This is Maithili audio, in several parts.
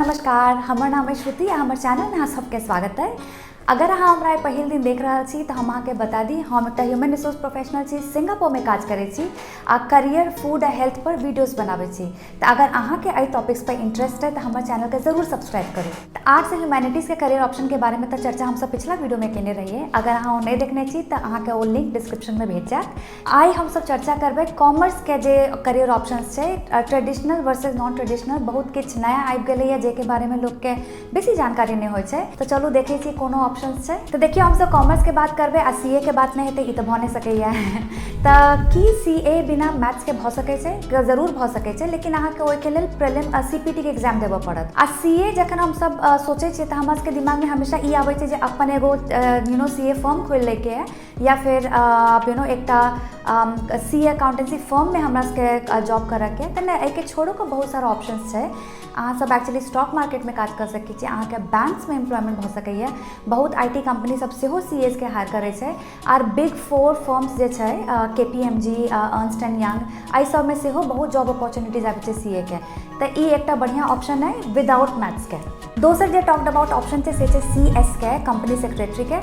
नमस्कार। हमर नाम है श्रुति आ हमर चैनलमे अहाँ सबके स्वागत है। अगर अहाँ हमरा आइ पहिल दिन देख रहल छी तऽ हम अहाँके बता दी, हम एकटा ह्यूमन रिसोर्स प्रोफेशनल छी, सिंगापुरमे काज करै छी आ करियर, फूड आ हेल्थ पर वीडियोस बनाबै छी। तऽ अगर अहाँके एहि टॉपिक्स पर इंटरेस्ट है तऽ हमर चैनलके जरूर सब्सक्राइब करू। तऽ आर्ट्स आ ह्यूमैनिटीजके करियर ऑप्शनके बारेमे तऽ चर्चा हमसब पिछला वीडियोमे केने रहियै। अगर अहाँ ओ नहि देखने छी तऽ अहाँके ओ लिंक डिस्क्रिप्शनमे भेट जायत। आइ हमसब चर्चा करबै कॉमर्स के जे करियर ऑप्शंस छै, ट्रेडिशनल वर्सेस नॉन ट्रेडिशनल। बहुत किछु नया आबि गेलैए जाहिके बारेमे लोकके बेसी जानकारी नहि होइ छै। तऽ चलू देखै छी कोनो ऑप्शंस छै। तऽ देखियौ, हमसब कॉमर्सके बात करबै आ सी ए के बात नहि हेतै, ई तऽ भऽ नहि सकैए। तऽ की सी ए बिना मैथ्सके भऽ सकै छै? जरूर भऽ सकै छै, लेकिन अहाँके ओहिके लेल प्रीलिम सी पी टी के एग्जाम देबऽ पड़त। आ सी ए जखन हमसब सोचै छियै तऽ हमरा सबके दिमागमे हमेशा ई आबै छै जे अपन एगो सी ए फर्म खोलि लैके है या फिर एकटा सी ए अकाउंटेंसी फर्ममे हमरा सबके जॉब करऽके। तऽ नहि, एहिके छोड़ो कऽ बहुत सारा ऑप्शंस छै। अहाँ सब एक्चुअली स्टॉक मार्केटमे काज कऽ सकै छी, अहाँके बैंक्समे एम्प्लॉयमेंट भऽ सकैए, बहुत I T company सब सेहो सी एस के हायर करै छै, आर बिग फोर फर्म्स जे छै, के पी M G, Ernst and young, एहि सबमे सेहो बहुत जॉब अपॉर्चुनिटीज आबै छै सी ए के। तऽ ई एकटा बढ़िआँ ऑप्शन अइ विदाउट मैथ्सके। दोसर जे टॉक्ड अबाउट ऑप्शन छै से छै सी एस के, कम्पनी सेक्रेटरीके।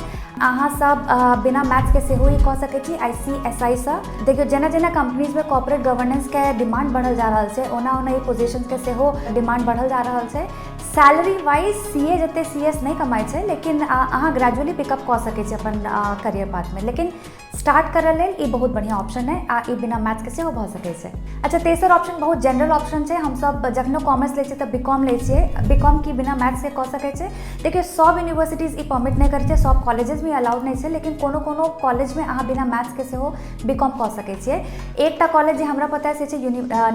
अहाँ सब बिना मैथ्सके सेहो ई कऽ सकै छी आई सी एस I सँ। देखियौ, जेना जेना कम्पनीजमे कॉर्पोरेट गवर्नेंसके डिमांड बढ़ल जा रहल छै, ओना ओना ई पोजिशनके सेहो डिमांड बढ़ल जा रहल छै। सैलरी वाइज सी ए जते सी एस नहि कमाइ छै, लेकिन अहाँ ग्रेजुअली पिकअप कऽ सकै छी अपन करियर पाथमे, लेकिन स्टार्ट करऽ लेल ई बहुत बढ़िआँ ऑप्शन है आ ई बिना मैथ्सके सेहो भऽ सकै छै। अच्छा, तेसर ऑप्शन बहुत जनरल ऑप्शन छै। हमसब जखनो कॉमर्स लै छियै तऽ बी कॉम लै छियै। बी कॉम की बिना मैथ्सके कऽ सकै छै? देखियौ, सब यूनिवर्सिटीज ई परमिट नहि करै छै, सब कॉलेजेसमे अलाउड नहि छै, लेकिन कोनो कोनो कॉलेजमे अहाँ बिना मैथ्सके सेहो बी कॉम कऽ सकै छियै। एकटा कॉलेज जे हमरा पता है से छै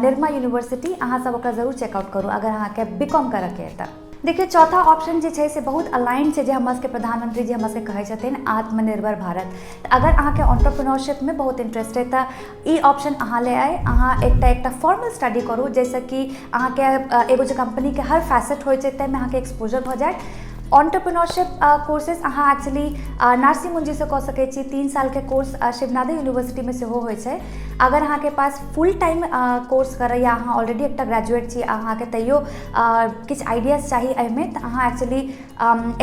निर्मा यूनिवर्सिटी। अहाँ सब ओकरा जरूर चेकआउट करू अगर अहाँके बी कॉम करऽके है तऽ। देखियौ, चौथा ऑप्शन जे छै से बहुत अलाइंड छै जे हमर सबके प्रधानमंत्री जी हमर सबके कहै छथिन, आत्मनिर्भर भारत। तऽ अगर अहाँके ऑन्टरप्रेन्योरशिपमे बहुत इंटरेस्ट अइ तऽ ई ऑप्शन अहाँ ले अइ। अहाँ एकटा एकटा फॉर्मल स्टडी करू, जाहिसँ कि अहाँके एगो जे कम्पनीके हर फैसेट होइ छै ताहिमे अहाँके एक्सपोजर भऽ जायत। ऑन्टरप्रेन्योरशिप कोर्सेज अहाँ एक्चुअली नारसी मुंजीसँ कऽ सकै छी। 3 सालके कोर्स शिवनाथ यूनिवर्सिटीमे सेहो होइ छै। अगर अहाँके पास फुल टाइम कोर्स करऽ या अहाँ ऑलरेडी एकटा ग्रेजुएट छी, अहाँके तैयो किछु आइडियाज चाही एहिमे, तऽ अहाँ एक्चुअली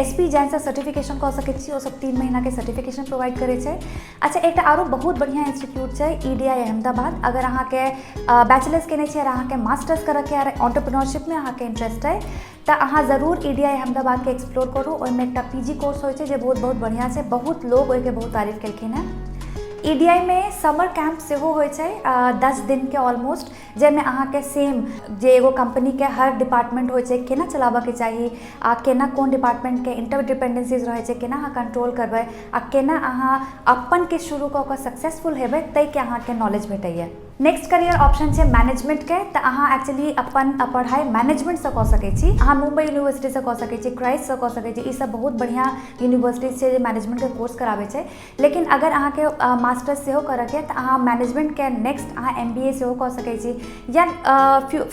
एस पी जैनसँ सर्टिफिकेशन कऽ सकै छी। ओसब 3 महीनाके सर्टिफिकेशन प्रोवाइड करै छै। अच्छा, एकटा आरो बहुत बढ़िआँ इंस्टीट्यूट छै, ई डी I Ahmedabad. अगर अहाँके बैचलर्स केने छी आओर अहाँके मास्टर्स करऽके आओर ऑन्टरप्रेन्योरशिपमे अहाँके इंटरेस्ट अइ तऽ अहाँ जरूर ई डी I अहमदाबादके एक्सप्लोर करू। ओहिमे एकटा पी जी कोर्स होइ छै जे बहुत बहुत बढ़िआँ छै। बहुत लोग ओहिके बहुत तारीफ केलखिन हेँ। ई डी I मे समर कैम्प सेहो होइ छै, 10 दिनके ऑलमोस्ट, जाहिमे अहाँके सेम जे एगो कम्पनीके हर डिपार्टमेंट होइ छै, केना चलाबऽके चाही आ केना कोन डिपार्टमेंटके इंटर डिपेंडेंसीज रहै छै, केना अहाँ कंट्रोल करबै आ केना अहाँ अपन किछु शुरू कऽ कऽ सक्सेसफुल हेबै, ताहिके अहाँके नॉलेज भेटैए। नेक्स्ट करियर ऑप्शन छै मैनेजमेंटके। तऽ अहाँ एक्चुअली अपन पढ़ाइ मैनेजमेंटसँ कऽ सकै छी। अहाँ मुम्बई यूनिवर्सिटीसँ कऽ सकै छी, क्राइस्टसँ कऽ सकै छी। ई सब बहुत बढ़िआँ यूनिवर्सिटीज छै जे मैनेजमेंटके कोर्स कराबै छै। लेकिन अगर अहाँके मास्टर्स सेहो करऽके तऽ अहाँ मैनेजमेंटके नेक्स्ट अहाँ एम बी ए सेहो कऽ सकै छी या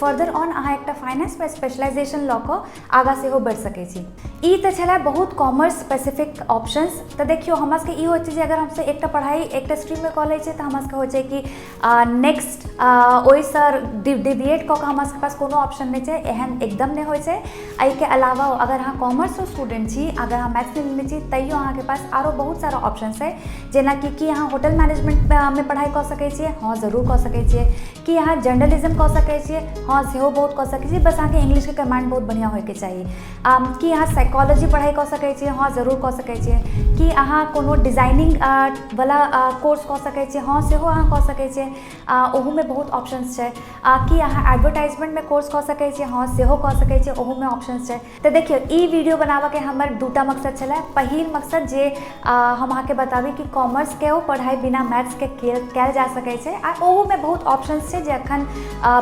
फर्दर ऑन अहाँ एकटा फाइनेंसमे स्पेशलाइजेशन लऽ कऽ आगाँ सेहो बढ़ि सकै छी। ई तऽ छलै बहुत कॉमर्स स्पेसिफिक ऑप्शंस। तऽ देखियौ, हमरा सबके ई होइ छै जे अगर हमसब एकटा पढ़ाइ एकटा स्ट्रीममे कऽ लै छियै तऽ हमरा सबके होइ छै कि नेक्स्ट ओहिसँ डिविएट कऽ कऽ हमरा सबके पास कोनो ऑप्शन नहि छै। एहन एकदम नहि होइ छै। एहिके अलावा अगर अहाँ कॉमर्सो स्टूडेंट छी, अगर अहाँ मैथ्स नहि लेने छी, तैयो अहाँके पास आरो बहुत सारा ऑप्शंस अइ, जेनाकि की अहाँ होटल मैनेजमेंटमे पढ़ाइ कऽ सकै छियै? हँ, जरूर कऽ सकै छियै। की अहाँ जर्नलिज्म कऽ सकै छियै? हँ, सेहो बहुत कऽ सकै छियै, बस अहाँके इंग्लिशके कमांड बहुत बढ़िआँ होइके चाही। की अहाँ साइकोलॉजी पढ़ाइ कऽ सकै छियै? हँ, जरूर कऽ सकै छियै। की अहाँ कोनो डिजाइनिंग वला कोर्स कऽ सकै छियै? हँ, सेहो अहाँ कऽ सकै छियै, ओहूमे बहुत ऑप्शंस छै। की अहाँ एडवर्टाइजमेंटमे कोर्स कऽ सकै छियै? हँ, सेहो कऽ सकै छियै, ओहूमे ऑप्शंस छै। तऽ देखियौ, ई वीडियो बनाबऽके हमर दूटा मकसद छलै। पहिल मकसद जे हम अहाँके बताबी कि कॉमर्सके ओ पढ़ाइ बिना मैथ्सके कयल जा सकै छै आ ओहूमे बहुत ऑप्शंस छै जे अखन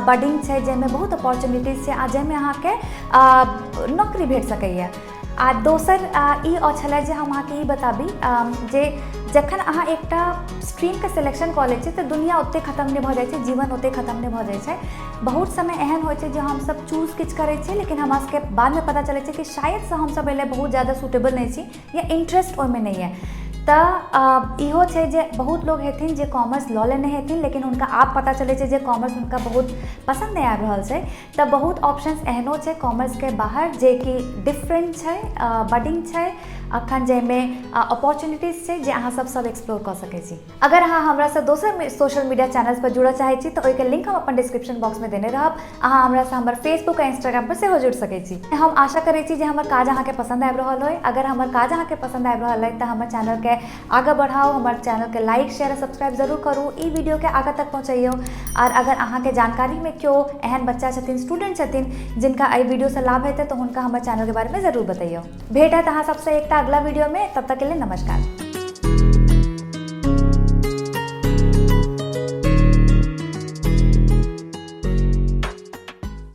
बडिंग छै, जाहिमे बहुत अपॉर्चुनिटीज छै आ जाहिमे अहाँके नौकरी भेट सकैए। आ दोसर ई छलै जे हम अहाँके ई बताबी जे जखन अहाँ एकटा स्ट्रीमके सिलेक्शन कऽ लै छियै तऽ दुनिया ओतेक खतम नहि भऽ जाइ छै, जीवन ओतेक खतम नहि भऽ जाइ छै। बहुत समय एहन होइ छै जे हमसब चूज किछु करै छियै, लेकिन हमरा सबके बादमे पता चलै छै कि शायदसँ हमसब एहि लए बहुत ज्यादा सुटेबल नहि छी या इंट्रेस्ट ओहिमे नहि यऽ। तऽ इहो छै जे बहुत लोग हेथिन जे कॉमर्स लऽ लेने हेथिन, लेकिन हुनका आब पता चलै छै जे कॉमर्स हुनका बहुत पसन्द नहि आबि रहल छै। तऽ बहुत ऑप्शंस एहनो छै कॉमर्सके बाहर, जेकि डिफरेंट छै, बडिंग छै अखन, जाहिमे अपॉर्चुनिटीज छै जे अहाँ सब सब एक्सप्लोर कऽ सकै छी। अगर अहाँ हमरासँ दोसर सोशल मीडिया चैनल्स पर जुड़ऽ चाहै छी, तऽ ओहिके लिंक हम अपन डिस्क्रिप्शन बॉक्समे देने रहब। अहाँ हमरासँ हमर फेसबुक आ इंस्टाग्राम पर सेहो जुड़ि सकै छी। हम आशा करै छी जे हमर काज अहाँके पसन्द आबि रहल होइ। अगर हमर काज अहाँके पसन्द आबि रहल अइ, तऽ हमर चैनलके आगाँ बढ़ाउ, हमर चैनलके लाइक, शेयर आ सब्सक्राइब जरूर करू, ई वीडियोके आगाँ तक पहुँचैयौ। आओर अगर अहाँके जानकारीमे केओ एहन बच्चा छथिन, स्टूडेंट छथिन, जिनका एहि वीडियोसँ लाभ हेतै, तऽ हुनका हमर चैनलके बारेमे जरूर बतैयौ। भेंट हैत अहाँ सबसँ एकटा अगला वीडियोमे, तब तक के लिए नमस्कार।